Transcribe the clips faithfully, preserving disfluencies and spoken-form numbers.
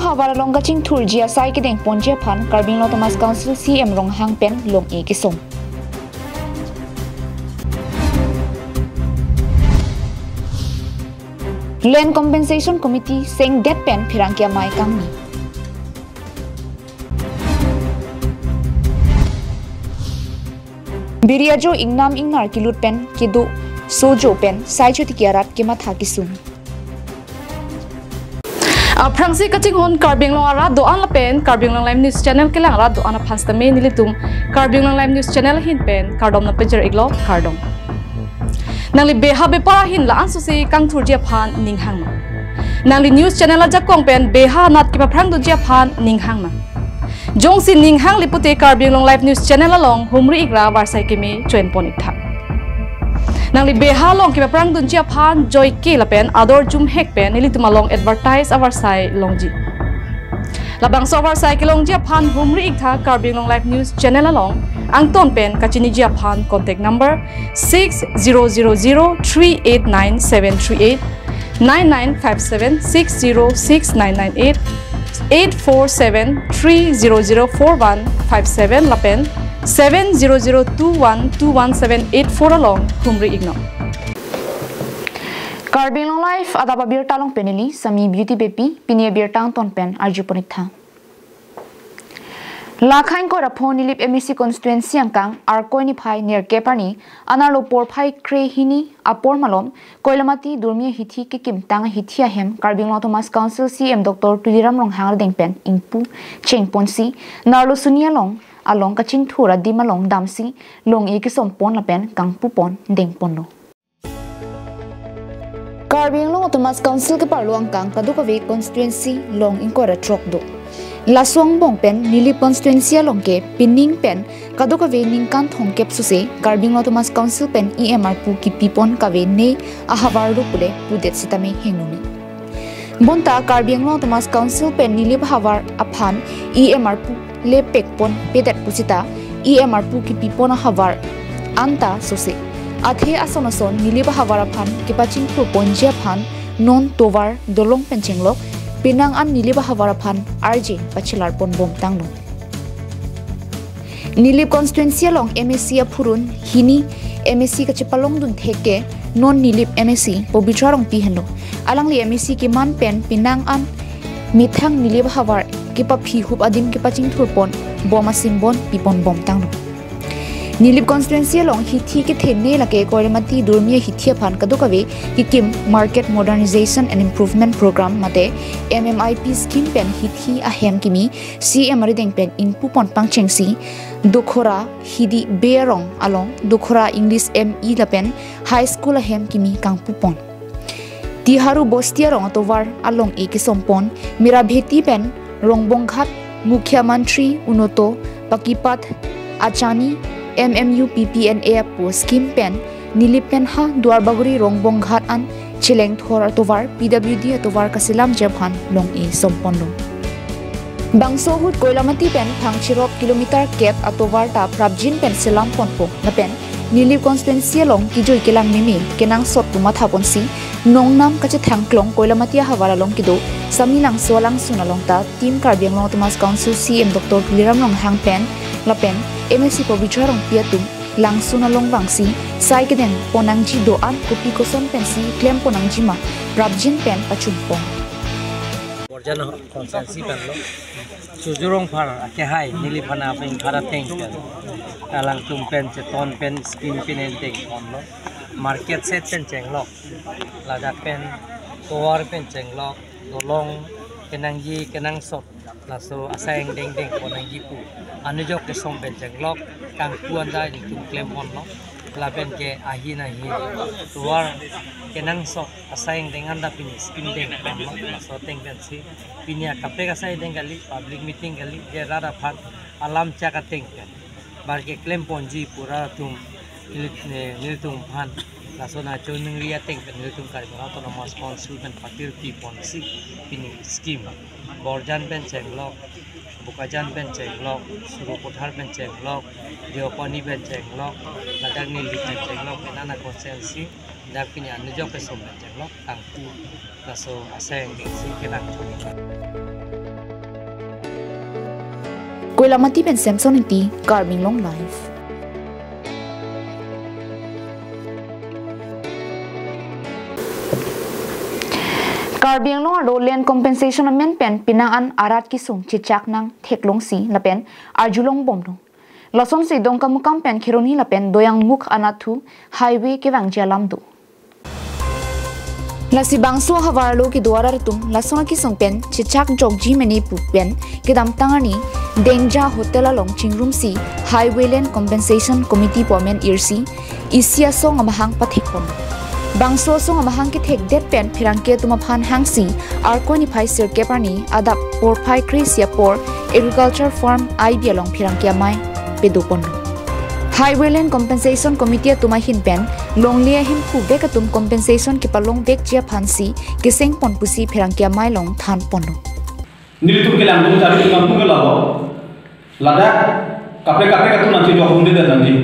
Havar along kachingthurji asai kedeng ponji aphan Karbi Anglong Autonomous Council C M Ronghang pen long-e kesom. Land Compensation Committee sengdet pen pherangke amei kangni. Biri ajo ingnam ingnar kelut pen kedo sojo pen sai chotiki arat kematha kesung. Aphrangsi kachinghon Karbi Anglong arat do-an lapen Karbi Anglong Live News Channel kelang arat do-an aphan sitame nelitum Karbi Anglong Live News Channel ahin pen kardom nangpajir-iklo, kardom. Nangli beha bepar ahin la-an sosi kangthurji aphan ning hang nang. Nangli news channel ajakong pen beha anat kepaphrang doji aphan ning hang nang. Jongsi ning hangli pute Karbi Anglong Live News Channel along humri-ik ra avarsai keme cho-en pon-ik tha. Nangli beha along kepaphrang dunji aphan joike lapen ador jumhek pen nelitum along advertise avarsai longji. Labangso avarsai kelongji aphan humri-ik tha Karbi Anglong Live News Channel along, angton pen kachiniji aphan contact number six zero zero zero three eight nine seven three eight, nine nine five seven six zero six nine nine eight, eight four seven three zero zero four one five seven lapen seven zero zero two one two one seven eight four along humri-ik nang. Karbi Anglong Live adap abirta along pen neli Sami Beauty Beypi, pini abirta angton pen arju pon-ik tha. Lakhang kora pho Nilip M A C constituency angkang Arkoi niphai nerkep arni anerlo porphai krehini apor malom Koilamati Durmi ahithi kekimtang ahithi ahem Karbi Anglong Autonomous Council C M Doctor Tuliram Ronghang arideng pen ingpu cheng ponsi nerlo suni along along kachingthur adim along damsi long-e kesom pon lapen kangpu pon deng ponlo. Karbi Anglong Autonomous Council keparlo angkang kadokave constituency long ingkoi ra throk do. Laso angbong pen Nilip constituency along ke pining pen kadokave ningkan thomkep suse Karbi Anglong Autonomous Council pen E M arpu kipi pon kave ne ahavar do pule pudet sitame hingno me. Bonta Karbi Anglong Autonomous Council pen Nilip havar aphan E M arpu le pek pon pedet pusita E M arpu kipi pon ahavar anta sose. Athe ason ason Nilip havar aphan kepachingthur ponji aphan non tovar dolong pen chenglok, penang an Nilip havar aphan arje pachelar pon bom tanglo. Nilip constituency along M A C aphurun hini M A C kachepalong dun thek ke non Nilip M A C Pabitra Rongpi henlo. Alangli M A C keman pen penang an methang Nilip havar kepaphi hup adim kepachingthur pon bom asimbon pi pon bom tanglo. Nilip constituency along hithi kethe ne lake Koilamati Durmi ahithi aphan kadokave kekim Market Modernization and Improvement Program mate M M I P scheme pen hithi ahem kimi C M arideng pen ingpu pon pangchengsi Dokhora Hidi Bey arong along Dokhora English M E lapen High School ahem kimi kangpu pon. Tiharu Bosti arong atovar along-e kesom pon, Mirabheti pen Rongbonghat Mukhyamantri Unnoto Pakipat Achani M M U P P N A apo scheme pen Nilip pen ha Duarbagori Rongbonghat an chelengthor atovar P W D atovar kaselamji aphan long-e som ponlo. Bangso ahut Koilamati pen thang chirok kilometer kep atovar ta prapjin pen selam ponpo lapen Nilip constituency along kejui kelang meme kenangsot pu matha ponsi nongnam kachethang klong Koilamati ahavar along kedo Sami Langso alangsun along ta Team Karbi Anglong Autonomous Council C M Doctor Tuliram Ronghang pen lapen M A C Pabitra Rongpi atum langsun along vangsi sai kedeng pon nangji do-an kopi koson pensi klem pon nangji ma prapjin pen pachun pon. Borjan constituency pen lo. Chuju Rongphar akehai Nilip aphan apeng phar ateng pen. Alangtum pen cheton pen scheme pen enteng ponlo. Market shed pen chenglok. Ladak pen tovar pen chenglok. Dolong kenangji kenangsot. Laso asai angdeng deng pon nangji pu anujok kesom pen chenglok, kangpu anta ilitum klem ponlo. Lapen ke ahin ahin tovar kenangsot asai angdeng anta pini scheme deng ponlo. Laso ateng pensi pini akaprek asai deng kali, public meeting kali, je rat aphan alam chak ateng pen bar keklem ponji pu rat atum neli, eh, nelitum aphan laso nangchiningri ateng pen nelitum Karbi Anglong Autonomous Council pen patir pi ponsi pini scheme Borjan pen chenglok, Bokajan pen chenglok, Sarupathar pen chenglok, Deopani pen chenglok, ladak Nilip pen chenglok, pen ana constituency dak pini anujok kesom pen chenglok kangpu laso asai angdeng si kelang. Koilamati pen Samson Ingti, Karbi Anglong Live. Karbi Anglong arlo land compensation amen pen penang an arat kesung chechak nang theklongsi lapen arjulong bomlo. Lasonsi Dongkamukam pen Kheroni lapen Doyangmukh anatthu highway kevangji alam do. Lasi bangso ahavar arlo kedo arat atum lason akesung pen chechak jokji mene pu pen kedamtang arni Dengja Hotel along chingrumsi Highway Land Compensation Committee pu amen irsi isi asong amahang pathekpon. Bangso asong amahang kethekdet pen pherangke atum aphan hangsi Arkoi niphai sirkep arni adap porphai kre-isi apor agriculture farm I B along pherangke amei pedopon. Highway Land Compensation Committee atum ahin pen longle ahemphu bek atum compensation kepalongvekji aphansi kesengpon pusi pherangke amei along thanpon. Nelitum kelang dum cari tulang pun ke labo. Ladak kaprek kaprek atum nangchejok hunde dan nangji.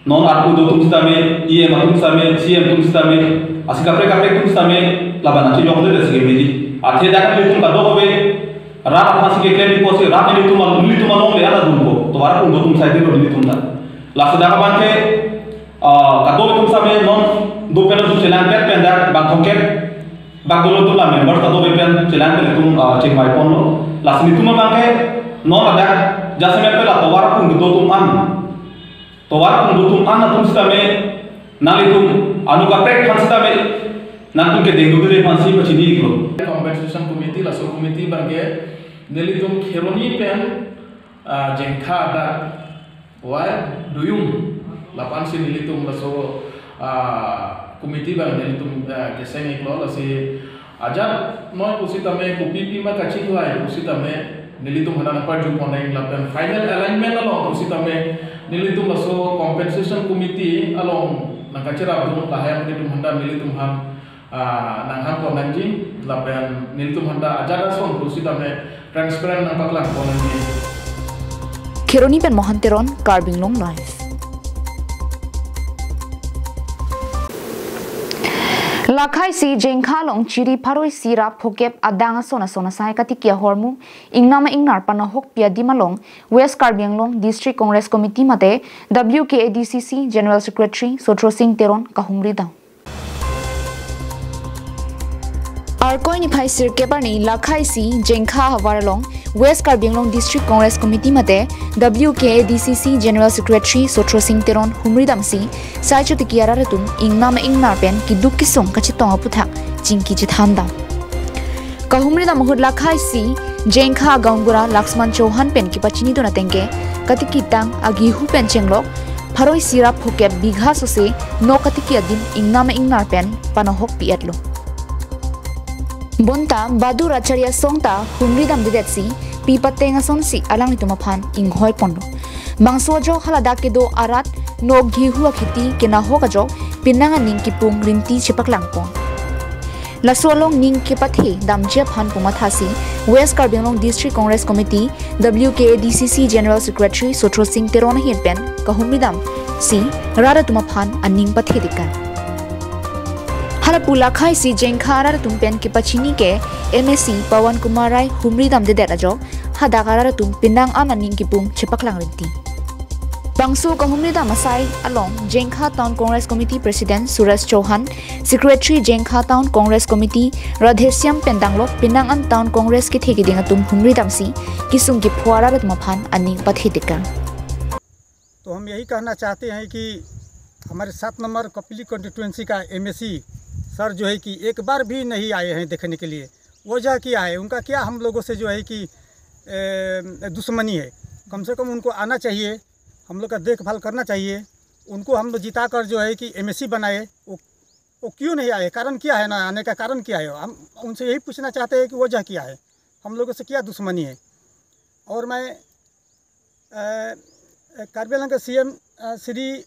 Non arpu do atum sitame, E M atum sitame, C M atum sitame, lasi kaprek kaprek atum sitame, laban nangchejok hunde dan sike meji. Athe dak nelitum kadokave rat aphansi keklem pusi rat nelitum, nelitum alongle ana dunpo. Tovar arpu do atum side lo nelitum ta. Lasi dak abangke, ah, kadokave atum sitame non do pen atum chelangpet pen dak bang thomkep. Bak dolo atum la members kadokave pen chelang pen itum, ah, chingvaiponlo. Lasi nelitum abangke non ladak jasemet pen la tovar arpu do atum an. Tovar arpu do atum an atum sitame nanglitum anu kaprek aphan sitame nangtum kedeng dukre aphansi pachini iklo. Compensation committee, laso committee abangke nelitum Kheroni pen, ah, Jengkha adak wai duyung lapu-ansi nelitum laso, ah, committee abang nelitum, ah, keseng iklo, lasi ajat noi pusitame kopi pima kachingvai pusitame nelitum hadak nangparjupon nang lapen final alignment along pusitame nelitum laso compensation committee along nangkacherapdun lahai nelitum hadak nelitum aphan, ah, nanghangpon nangji lapen nelitum hadak ajat ason pusitame transparent nangpaklangpon nangji. Kheroni pen Mohan Teron, Karbi Anglong Live. Lakhaisi Jengkha along chiri pharo isi ra phokep adang ason ason asai katiki ahormu ingnam ingnar panahokpi adim along West Karbi Anglong District Congress Committee mate W K A D C C General Secretary Sotro Singh Teron kahumridam. Arkoi niphai sirkep arni Lakhaisi Jengkha ahavar along West Karbi Anglong District Congress Committee mate W K A D C C General Secretary Sotro Singh Teron humridamsi sai chotiki arat atum ingnam ingnar pen keduk kesung kachetong aputhak chingki chethandam. Kahumridam ahut Lakhaisi Jengkha agaonbura Laxman Chauhan pen kepachinidun atengke katiki tang agehu pen chenglok pharo isi ra phokep bigha sose nok katiki adim ingnam ingnar pen panahokpi-etlo. Bonta Badur Acharya asong ta humridamdedetsi pi pateng asonsi alanglitum aphan inghoiponlo. Bangso ajok haladak kedo arat nok gehu akheti kenahok ajok penang aning kepung rinti chepaklangpon. Laso along ning kepathe damji aphan pumathasi West Karbi Anglong District Congress Committee W K A D C C General Secretary Sotro Singh Teron ahin pen kahumridamsi rat atum aphan aning pathedikang. Halapu Lakhaisi Jengkha arat atum pen kepachini ke M A C Pawan Kumar Rai humridamdedet ajok hadak arat atum penang an aning kepung chepaklang rinti. Bangso kahumridam asai along Jengkha Town Congress Committee President Suresh Chauhan, Secretary Jengkha Town Congress Committee Radheshyam pen danglok penang an Town Congress kethe keding atum humridamsi kesung kepho arat atum aphan aning pathedikang. तो हम यही कहना चाहते हैं कि हमारे सात नंबर कपली कॉन्स्टिट्यूएंसी का एमएसी सर जो है कि एक बार भी नहीं आए हैं देखने के लिए। वजह क्या है? उनका क्या हम लोगों से जो है कि, ए, दुश्मनी है? कम से कम उनको आना चाहिए, हम लोग का देखभाल करना चाहिए। उनको हम लोग जिता कर जो है कि एमएसी बनाए, वो, वो क्यों नहीं आए? कारण क्या है ना आने का, कारण क्या है? हम उनसे यही पूछना चाहते हैं कि वजह क्या है, हम लोगों से क्या दुश्मनी है? और मैं अ, अ, कार्बी आंगलोंग के सीएम, अ, श्री,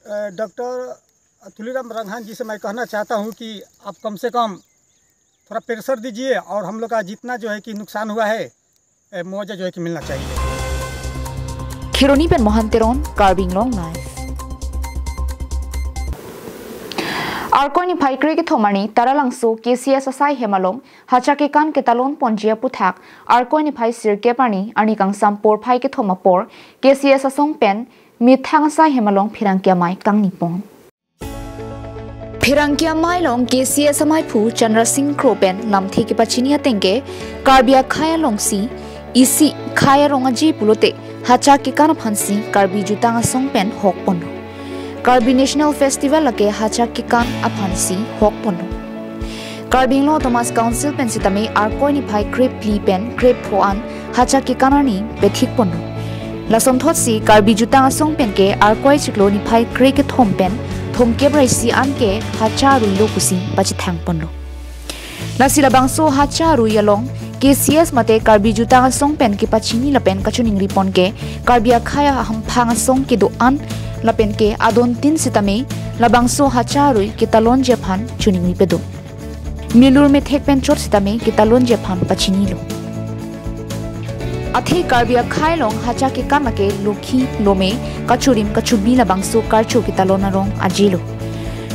अ, डॉक्टर तुलीराम रंगहान जी से मैं कहना चाहता हूँ कि आप कम से कम थोड़ा प्रेशर दीजिए और हम लोग का जितना जो है कि नुकसान हुआ है, अ, मुआवजा जो है कि मिलना चाहिए। Kheroni pen Mohan Teron, Karbi Anglong Live. Arkoi niphai kre kethom arni Taralangso K C S asai hem along hacha kekan ketalon ponji aputhak Arkoi niphai sirkep arni, arni kangsam porphai kethom apor K C S asong pen methang asai hem along pherangke amei kangni pon. Pherangke amei along K C S amaiphu Chandra Singh Kro pen lamthe kepachini ateng ke Karbi akhei alongsi isi khei arong aje pulote hacha kekan aphansi Karbi jutang asong pen hok ponlo. Karbi National Festival lake hacha kekan aphansi hok ponlo. Karbi Anglong Autonomous Council pen sitame Arkoi niphai krephli pen krepho an hacha kekan arni pethik ponlo. Lasonthotsi Karbi jutang asong pen ke Arkoi chiklo niphai kre kethom pen thomkep ra isi an ke hacha aruilo pusi pachethang ponlo. Lasi labangso hacha arui along K C S mate Karbi jutang asong pen kepachini lapen kachiningri pon ke Karbi akhei ahamphang asong kedo-an lapen ke adontin sitame labangso hacha arui ketalonji aphan chiningri pedo. Milur methek pen chot sitame ketalonji aphan pachinilo. Athe Karbi akhei along hacha kekan lake lokhi lome kachurim kachubi labangso karcho ketalon arong ajelo.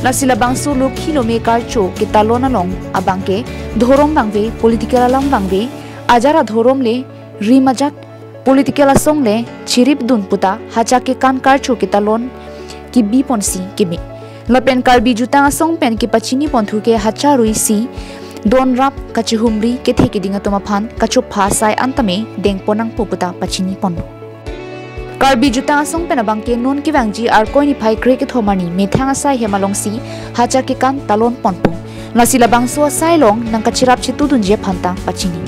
Lasi labangso lokhi lome karcho ketalon along abangke dhorom vangve, political alam vangve, ajar adhorom le rim ajat, political asong le chirip dun puta hacha kekan karcho ketalon kebi ponsi keme. Lapen Karbi jutang asong pen kepachini ponthu ke hacha arui si don rap kachihumri kethe keding atum aphan kachopha asai an tame dengpon nangpo puta pachini ponlo. Karbi jutang asong pen abangke non kevangji Arkoi niphai kre kethom arni methang asai hem alongsi hacha kekan talon ponpo. Lasi labangso asai along nangkachirap chitudunji aphanta pachini.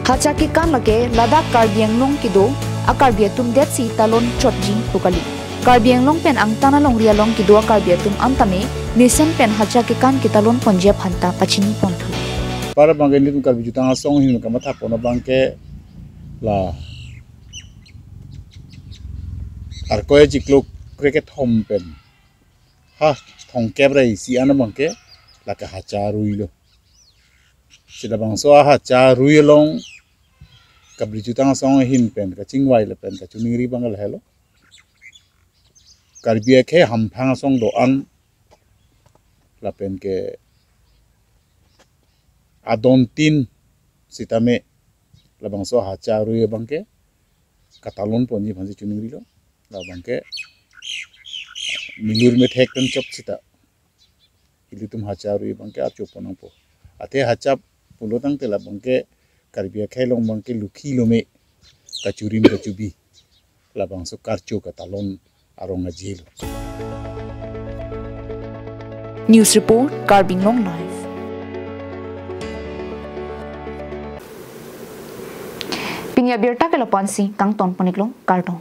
Hacha kekan lake ladak Karbi Anglong kedo a Karbi atum detsi talon chotji pu kali. Karbi Anglong pen angtan alongri along kedo a Karbi atum an tame mesen pen hacha kekan ketalon ponji aphanta pachini ponthu. Para abangke nelitum Karbi jutang asong ahin kamatha pon abangke la Arkoi chiklo kre kethom pen ha thomkep ra isi an abangke lake hacha aruilo. Si labangso hacha arui along Karbi jutang asong ahin pen kachingvai lapen kachiningri abang lahelo. Karbi akhei ahamphang asong do-an lapen ke adontin sitame labangso hacha arui abangke katalon ponji aphansi chiningrilo. Labangke milur methek pen chot sita ilitum hacha arui abangke archo pon nangpo. Athe hacha pulo tangte labangke Karbi akhei along abangke lokhi lome kachurim kachubi labangso karcho katalon arong ajelo. News report, Karbi Anglong Live. Pini abirta ke lapu-ansi kangton pon-iklo, kardom.